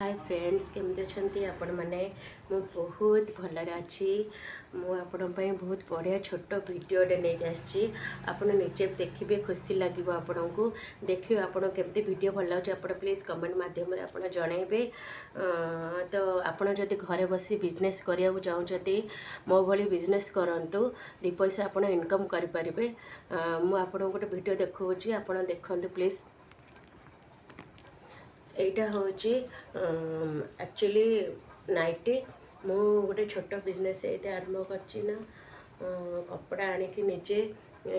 ହାଏ friends, କେମିତି ଅଛନ୍ତି ଆପଣମାନେ? ମୁଁ ବହୁତ ଭଲରେ ଅଛି। ମୁଁ ଆପଣଙ୍କ ପାଇଁ ବହୁତ ବଢ଼ିଆ ଛୋଟ ଭିଡ଼ିଓଟେ ନେଇକି ଆସିଛି। ଆପଣ ନିଜେ ଦେଖିବେ, ଖୁସି ଲାଗିବ ଆପଣଙ୍କୁ। ଦେଖିବେ ଆପଣ କେମିତି ଭିଡ଼ିଓ ଭଲ ଲାଗୁଛି, ଆପଣ ପ୍ଲିଜ୍ କମେଣ୍ଟ ମାଧ୍ୟମରେ ଆପଣ ଜଣାଇବେ। ତ ଆପଣ ଯଦି ଘରେ ବସି ବିଜନେସ୍ କରିବାକୁ ଚାହୁଁଛନ୍ତି, ମୋ ଭଳି ବିଜନେସ୍ କରନ୍ତୁ, ଦୁଇ ପଇସା ଆପଣ ଇନକମ୍ କରିପାରିବେ। ମୁଁ ଆପଣଙ୍କୁ ଗୋଟେ ଭିଡ଼ିଓ ଦେଖାଉଛି, ଆପଣ ଦେଖନ୍ତୁ ପ୍ଲିଜ୍। ଏଇଟା ହେଉଛି ଆକ୍ଚୁଆଲି ନାଇଟି। ମୁଁ ଗୋଟେ ଛୋଟ ବିଜନେସ୍ ଏଇଠି ଆରମ୍ଭ କରିଛି ନା, କପଡ଼ା ଆଣିକି ନିଜେ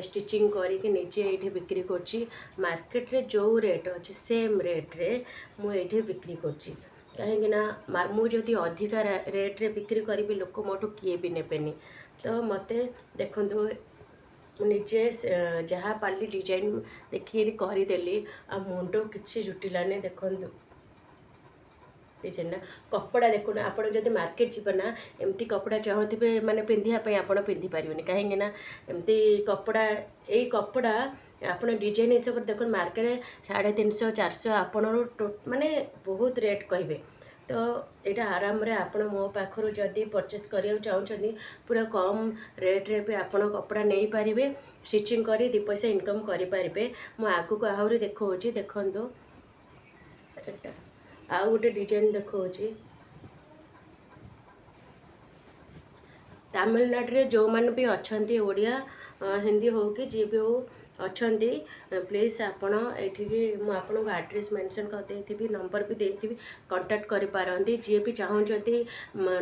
ଷ୍ଟିଚିଂ କରିକି ନିଜେ ଏଇଠି ବିକ୍ରି କରୁଛି। ମାର୍କେଟରେ ଯେଉଁ ରେଟ୍ ଅଛି, ସେମ୍ ରେଟ୍ରେ ମୁଁ ଏଇଠି ବିକ୍ରି କରୁଛି। କାହିଁକି ନା ମୁଁ ଯଦି ଅଧିକା ରେଟ୍ରେ ବିକ୍ରି କରିବି, ଲୋକ ମୋଠୁ କିଏ ବି ନେବେନି। ତ ମୋତେ ଦେଖନ୍ତୁ, ମୁଁ ନିଜେ ଯାହା ପାରିଲି ଡିଜାଇନ୍ ଦେଖିକିରି କରିଦେଲି ଆଉ ମୁଣ୍ଡ କିଛି ଜୁଟିଲାନି। ଦେଖନ୍ତୁ ଡିଜାଇନଟା, କପଡ଼ା ଦେଖୁନ। ଆପଣ ଯଦି ମାର୍କେଟ ଯିବେ ନା, ଏମିତି କପଡ଼ା ଚାହୁଁଥିବେ ମାନେ ପିନ୍ଧିବା ପାଇଁ, ଆପଣ ପିନ୍ଧିପାରିବେନି। କାହିଁକି ନା ଏମିତି କପଡ଼ା, ଏଇ କପଡ଼ା ଆପଣ ଡିଜାଇନ୍ ହିସାବରେ ଦେଖନ୍ତୁ, ମାର୍କେଟରେ 350, 400 ଆପଣ ମାନେ ବହୁତ ରେଟ୍ କହିବେ। ତ ଏଇଟା ଆରାମରେ ଆପଣ ମୋ ପାଖରୁ ଯଦି ପରଚେସ୍ କରିବାକୁ ଚାହୁଁଛନ୍ତି, ପୁରା କମ୍ ରେଟ୍ରେ ବି ଆପଣ କପଡ଼ା ନେଇପାରିବେ, ଷ୍ଟିଚିଂ କରି ଦୁଇ ପଇସା ଇନକମ୍ କରିପାରିବେ। ମୁଁ ଆଗକୁ ଆହୁରି ଦେଖାଉଛି, ଦେଖନ୍ତୁ। ଏଇଟା ଆଉ ଗୋଟେ ଡିଜାଇନ୍ ଦେଖାଉଛି। ତାମିଲନାଡ଼ୁରେ ଯେଉଁମାନେ ବି ଅଛନ୍ତି, ଓଡ଼ିଆ, ହିନ୍ଦୀ ହଉ କି ଯିଏ ବି ହଉ ଅଛନ୍ତି, ପ୍ଲିଜ୍ ଆପଣ ଏଇଠିକି, ମୁଁ ଆପଣଙ୍କୁ ଆଡ୍ରେସ୍ ମେନସନ୍ କରିଦେଇଥିବି, ନମ୍ବର ବି ଦେଇଥିବି, କଣ୍ଟାକ୍ଟ କରିପାରନ୍ତି। ଯିଏ ବି ଚାହୁଁଛନ୍ତି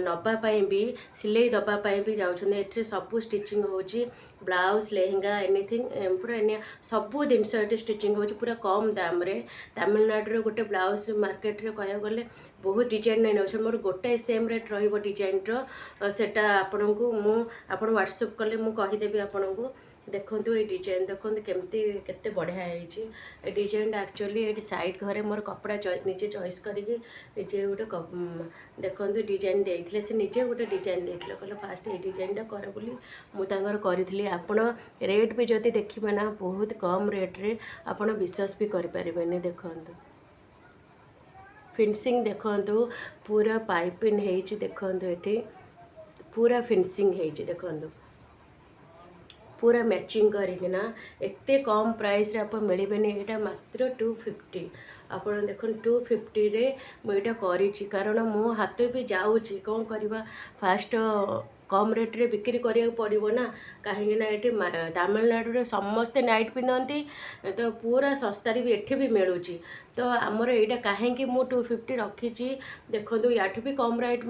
ନେବା ପାଇଁ ବି, ସିଲେଇ ଦେବା ପାଇଁ ବି ଯାଉଛନ୍ତି, ଏଥିରେ ସବୁ ଷ୍ଟିଚିଂ ହେଉଛି। ବ୍ଲାଉଜ୍, ଲେହେଙ୍ଗା, ଏନିଥିଙ୍ଗ, ପୁରା ଏନି ସବୁ ଜିନିଷ ଏଠି ଷ୍ଟିଚିଂ ହେଉଛି ପୁରା କମ୍ ଦାମରେ। ତାମିଲନାଡ଼ୁର ଗୋଟେ ବ୍ଲାଉଜ୍ ମାର୍କେଟରେ କହିବାକୁ ଗଲେ ବହୁତ ଡିଜାଇନ୍ ନେଇ ନେଉଛନ୍ତି। ମୋର ଗୋଟାଏ ସେମ୍ ରେଟ୍ ରହିବ ଡିଜାଇନ୍ର। ସେଟା ଆପଣଙ୍କୁ ମୁଁ ଆପଣ ହ୍ୱାଟ୍ସଅପ୍ କଲେ ମୁଁ କହିଦେବି ଆପଣଙ୍କୁ। ଦେଖନ୍ତୁ, ଏଇ ଡିଜାଇନ୍ ଦେଖନ୍ତୁ କେମିତି କେତେ ବଢ଼ିଆ ହେଇଛି। ଏ ଡିଜାଇନଟା ଆକ୍ଚୁଆଲି ଏଇଠି ସାଇଡ଼୍ ଘରେ ମୋର କପଡ଼ା ନିଜେ ଚଏସ୍ କରିକି ନିଜେ ଗୋଟେ ଦେଖନ୍ତୁ ଡିଜାଇନ୍ ଦେଇଥିଲେ। ସେ ନିଜେ ଗୋଟେ ଡିଜାଇନ୍ ଦେଇଥିଲେ, କହିଲେ ଫାଷ୍ଟ ଏଇ ଡିଜାଇନଟା କର ବୋଲି ମୁଁ ତାଙ୍କର କରିଥିଲି। ଆପଣ ରେଟ୍ ବି ଯଦି ଦେଖିବେ ନା, ବହୁତ କମ୍ ରେଟ୍ରେ, ଆପଣ ବିଶ୍ୱାସ ବି କରିପାରିବେନି। ଦେଖନ୍ତୁ, ଫିନିସିଂ ଦେଖନ୍ତୁ, ପୁରା ପାଇପିନ୍ ହେଇଛି। ଦେଖନ୍ତୁ, ଏଠି ପୁରା ଫିନିସିଂ ହେଇଛି। ଦେଖନ୍ତୁ, ପୁରା ମ୍ୟାଚିଂ କରିକିନା। ଏତେ କମ୍ ପ୍ରାଇସ୍ରେ ଆପଣ ମିଳିବେନି। ଏଇଟା ମାତ୍ର 250। ଆପଣ ଦେଖନ୍ତୁ, 250ରେ ମୁଁ ଏଇଟା କରିଛି, କାରଣ ମୋ ହାତ ବି ଯାଉଛି। କ'ଣ କରିବା, ଫାଷ୍ଟ କମ୍ ରେଟ୍ରେ ବିକ୍ରି କରିବାକୁ ପଡ଼ିବ ନା। କାହିଁକି ନା ଏଠି ତାମିଲନାଡ଼ୁରେ ସମସ୍ତେ ନାଇଟ୍ ପିନ୍ଧନ୍ତି, ତ ପୁରା ଶସ୍ତାରେ ବି ଏଠି ବି ମିଳୁଛି। ତ ଆମର ଏଇଟା କାହିଁକି ମୁଁ 250 ରଖିଛି, ଦେଖନ୍ତୁ। ୟାଠୁ ବି କମ୍ ରେଟ୍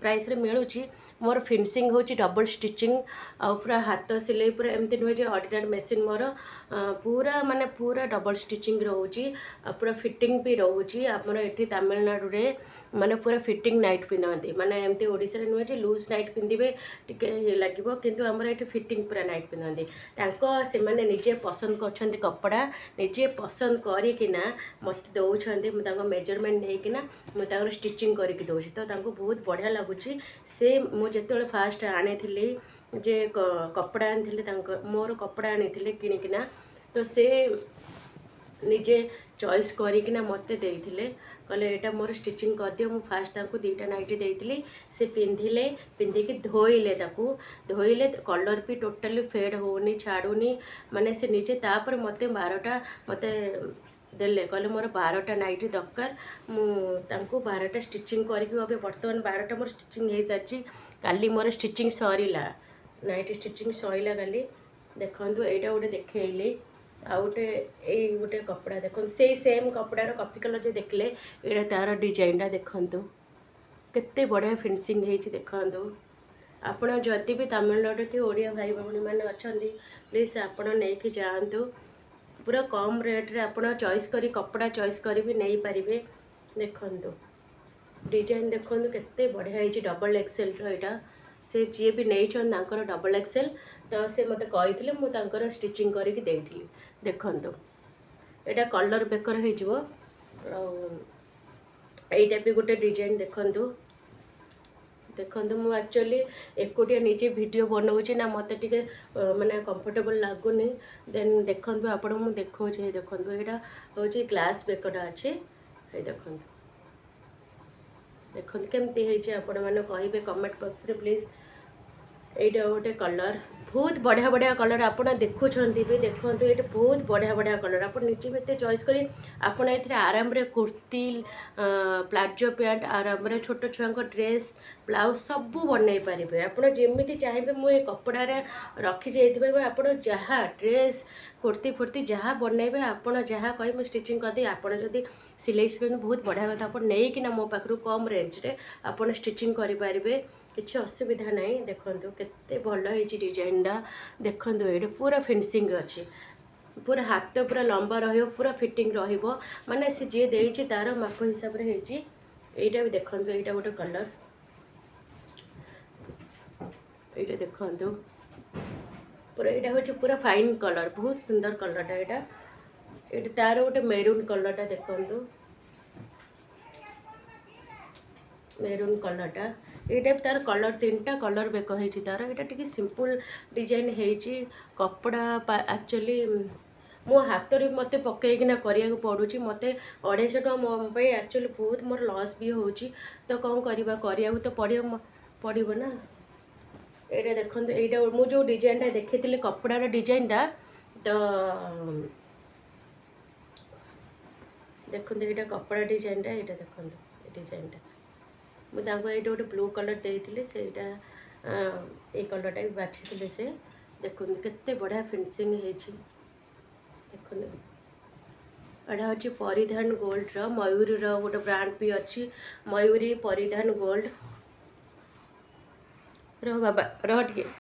ପ୍ରାଇସ୍ରେ ମିଳୁଛି। ମୋର ଫିନିସିଂ ହେଉଛି ଡବଲ୍ ଷ୍ଟିଚିଂ ଆଉ ପୁରା ହାତ ସିଲେଇ। ପୁରା ଏମିତି ନୁହେଁ ଯେ ଅର୍ଡ଼ିନାରୀ ମେସିନ୍ ମୋର, ପୁରା ମାନେ ପୁରା ଡବଲ୍ ଷ୍ଟିଚିଂ ରହୁଛି ଆଉ ପୁରା ଫିଟିଂ ବି ରହୁଛି। ଆମର ଏଠି ତାମିଲନାଡ଼ୁରେ ମାନେ ପୁରା ଫିଟିଂ ନାଇଟ୍ ପିନ୍ଧନ୍ତି। ମାନେ ଏମିତି ଓଡ଼ିଶାରେ ନୁହେଁ ଯେ ଲୁଜ୍ ନାଇଟ୍ ପିନ୍ଧିବେ, ଟିକେ ଇଏ ଲାଗିବ, କିନ୍ତୁ ଆମର ଏଠି ଫିଟିଂ ପୁରା ନାଇଟ୍ ପିନ୍ଧନ୍ତି। ତାଙ୍କ ସେମାନେ ନିଜେ ପସନ୍ଦ କରୁଛନ୍ତି କପଡ଼ା, ନିଜେ ପସନ୍ଦ କରିକିନା ମୋତେ ଦେଉଛନ୍ତି। ମୁଁ ତାଙ୍କ ମେଜରମେଣ୍ଟ ନେଇକିନା ମୁଁ ତାଙ୍କର ଷ୍ଟିଚିଂ କରିକି ଦେଉଛି, ତ ତାଙ୍କୁ ବହୁତ ବଢ଼ିଆ ଲାଗୁଛି। ସେ ମୁଁ ଯେତେବେଳେ ଫାଷ୍ଟ ଆଣିଥିଲି ଯେ କପଡ଼ା ଆଣିଥିଲି, ତାଙ୍କ ମୋର କପଡ଼ା ଆଣିଥିଲି କିଣିକିନା, ତ ସେ ନିଜେ ଚଏସ୍ କରିକିନା ମୋତେ ଦେଇଥିଲେ। କହିଲେ, ଏଇଟା ମୋର ଷ୍ଟିଚିଂ କରିଦିଅ। ମୁଁ ଫାଷ୍ଟ ତାଙ୍କୁ ଦୁଇଟା ନାଇଟି ଦେଇଥିଲି। ସେ ପିନ୍ଧିଲେ, ପିନ୍ଧିକି ଧୋଇଲେ, ତାକୁ ଧୋଇଲେ, କଲର୍ ବି ଟୋଟାଲି ଫେଡ଼୍ ହେଉନି, ଛାଡ଼ୁନି। ମାନେ ସେ ନିଜେ ତାପରେ ମୋତେ 12ଟା ମୋତେ ଦେଲେ। କହିଲେ, ମୋର 12ଟା ନାଇଟି ଦରକାର। ମୁଁ ତାଙ୍କୁ 12ଟା ଷ୍ଟିଚିଂ କରିକି ଏବେ ବର୍ତ୍ତମାନ 12ଟା ମୋର ଷ୍ଟିଚିଂ ହେଇସାରିଛି। କାଲି ମୋର ଷ୍ଟିଚିଂ ସରିଲା, ନାଇଟି ଷ୍ଟିଚିଂ ସରିଲା କାଲି। ଦେଖନ୍ତୁ, ଏଇଟା ଗୋଟେ ଦେଖେଇଲି, ଆଉ ଗୋଟେ ଏଇ ଗୋଟେ କପଡ଼ା ଦେଖନ୍ତୁ। ସେଇ ସେମ୍ କପଡ଼ାର କଫି କଲର୍ ଯେ ଦେଖିଲେ, ଏଇଟା ତାର ଡିଜାଇନଟା ଦେଖନ୍ତୁ, କେତେ ବଢ଼ିଆ ଫିନିସିଂ ହେଇଛି। ଦେଖନ୍ତୁ, ଆପଣ ଯଦି ବି ତାମିଲନାଡ଼ୁ କି ଓଡ଼ିଆ ଭାଇ ଭଉଣୀମାନେ ଅଛନ୍ତି, ପ୍ଲିଜ୍ ଆପଣ ନେଇକି ଯାଆନ୍ତୁ। ପୁରା କମ୍ ରେଟ୍ରେ ଆପଣ ଚଏସ୍ କରି, କପଡ଼ା ଚଏସ୍ କରି ବି ନେଇପାରିବେ। ଦେଖନ୍ତୁ, ଡିଜାଇନ୍ ଦେଖନ୍ତୁ, କେତେ ବଢ଼ିଆ ହେଇଛି। ଡବଲ୍ ଏକ୍ସେଲ୍ର ଏଇଟା। ସେ ଯିଏ ବି ନେଇଛନ୍ତି, ତାଙ୍କର ଡବଲ୍ ଏକ୍ସେଲ୍, ତ ସେ ମୋତେ କହିଥିଲେ, ମୁଁ ତାଙ୍କର ଷ୍ଟିଚିଂ କରିକି ଦେଇଥିଲି। ଦେଖନ୍ତୁ, ଏଇଟା କଲର୍ ବେକର ହେଇଯିବ। ଆଉ ଏଇଟା ବି ଗୋଟେ ଡିଜାଇନ୍ ଦେଖନ୍ତୁ। ଦେଖନ୍ତୁ, ମୁଁ ଆକ୍ଚୁଆଲି ଏକୁଟିଆ ନିଜେ ଭିଡ଼ିଓ ବନାଉଛି ନା, ମୋତେ ଟିକେ ମାନେ କମ୍ଫର୍ଟେବଲ୍ ଲାଗୁନି। ଦେନ୍ ଦେଖନ୍ତୁ, ଆପଣଙ୍କୁ ମୁଁ ଦେଖାଉଛି। ଏଇ ଦେଖନ୍ତୁ, ଏଇଟା ହେଉଛି ଗ୍ଲାସ୍ ବେକଟା ଅଛି। ଏଇ ଦେଖନ୍ତୁ। ଦେଖନ୍ତୁ କେମିତି ହେଇଛି, ଆପଣମାନେ କହିବେ କମେଣ୍ଟ ବକ୍ସରେ ପ୍ଲିଜ୍। ଏଇଟା ଗୋଟେ କଲର୍, ବହୁତ ବଢ଼ିଆ ବଢ଼ିଆ କଲର୍ ଆପଣ ଦେଖୁଛନ୍ତି ବି। ଦେଖନ୍ତୁ, ଏଇଟା ବହୁତ ବଢ଼ିଆ ବଢ଼ିଆ କଲର୍। ଆପଣ ନିଜେ ବି ଏତେ ଚଏସ୍ କରି ଆପଣ ଏଥିରେ ଆରାମରେ କୁର୍ତ୍ତି, ପ୍ଲାଜୋ ପ୍ୟାଣ୍ଟ, ଆରାମରେ ଛୋଟ ଛୁଆଙ୍କ ଡ୍ରେସ୍, ବ୍ଲାଉଜ୍ ସବୁ ବନେଇ ପାରିବେ ଆପଣ ଯେମିତି ଚାହିଁବେ। ମୁଁ ଏ କପଡ଼ାରେ ରଖିଛି ଏଇଥିପାଇଁ, ଆପଣ ଯାହା ଡ୍ରେସ୍, କୁର୍ତ୍ତି ଫୁର୍ତ୍ତି ଯାହା ବନେଇବେ, ଆପଣ ଯାହା କହିବେ ମୁଁ ଷ୍ଟିଚିଂ କରିଦେବି। ଆପଣ ଯଦି ସିଲେଇ ଶିଖନ୍ତି, ବହୁତ ବଢ଼ିଆ କଥା। ଆପଣ ନେଇକିନା ମୋ ପାଖରୁ କମ୍ ରେଞ୍ଜରେ ଆପଣ ଷ୍ଟିଚିଂ କରିପାରିବେ, କିଛି ଅସୁବିଧା ନାହିଁ। ଦେଖନ୍ତୁ କେତେ ଭଲ ହେଇଛି ଡିଜାଇନଟା। ଦେଖନ୍ତୁ, ଏଇଠି ପୁରା ଫିନିସିଂ ଅଛି, ପୁରା ହାତ ପୁରା ଲମ୍ବା ରହିବ, ପୁରା ଫିଟିଂ ରହିବ। ମାନେ ସେ ଯିଏ ଦେଇଛି ତାର ମାପ ହିସାବରେ ହେଇଛି। ଏଇଟା ବି ଦେଖନ୍ତୁ, ଏଇଟା ଗୋଟେ କଲର୍। ଏଇଟା ଦେଖନ୍ତୁ ପୁରା, ଏଇଟା ହେଉଛି ପୁରା ଫାଇନ୍ କଲର୍, ବହୁତ ସୁନ୍ଦର କଲର୍ଟା ଏଇଟା। ଏଇଟା ତାର ଗୋଟେ ମେରୁନ୍ କଲର୍ଟା ଦେଖନ୍ତୁ, ମେରୁନ୍ କଲର୍ଟା ଏଇଟା ବି। ତାର କଲର୍ ତିନିଟା କଲର୍ ବେକ ହେଇଛି ତାର। ଏଇଟା ଟିକେ ସିମ୍ପଲ୍ ଡିଜାଇନ୍ ହେଇଛି। କପଡ଼ା ଆକ୍ଚୁଆଲି ମୋ ହାତରେ ମୋତେ ପକେଇକିନା କରିବାକୁ ପଡ଼ୁଛି। ମୋତେ 250 ଟଙ୍କା ମୋ ପାଇଁ ଆକ୍ଚୁଆଲି ବହୁତ ମୋର ଲସ୍ ବି ହେଉଛି। ତ କ'ଣ କରିବା, କରିବାକୁ ତ ପଡ଼ିବ ପଡ଼ିବ ନା। ଏଇଟା ଦେଖନ୍ତୁ, ଏଇଟା ମୁଁ ଯେଉଁ ଡିଜାଇନଟା ଦେଖିଥିଲି, କପଡ଼ାର ଡିଜାଇନଟା ତ ଦେଖନ୍ତୁ, ଏଇଟା କପଡ଼ା ଡିଜାଇନଟା। ଏଇଟା ଦେଖନ୍ତୁ, ଏ ଡିଜାଇନଟା ମୁଁ ତାଙ୍କୁ ଏଇଟା ଗୋଟେ ବ୍ଲୁ କଲର୍ ଦେଇଥିଲି, ସେଇଟା ଏଇ କଲର୍ଟା ବି ବାଛିଥିଲେ ସେ। ଦେଖନ୍ତୁ କେତେ ବଢ଼ିଆ ଫିନିସିଂ ହେଇଛି। ଦେଖନ୍ତୁ, ଏଇଟା ହେଉଛି ପରିଧାନ ଗୋଲ୍ଡର, ମୟୂରୀର ଗୋଟେ ବ୍ରାଣ୍ଡ ବି ଅଛି, ମୟୂରୀ ପରିଧାନ ଗୋଲ୍ଡ। ରହ ବାବା, ରହ ଟିକେ।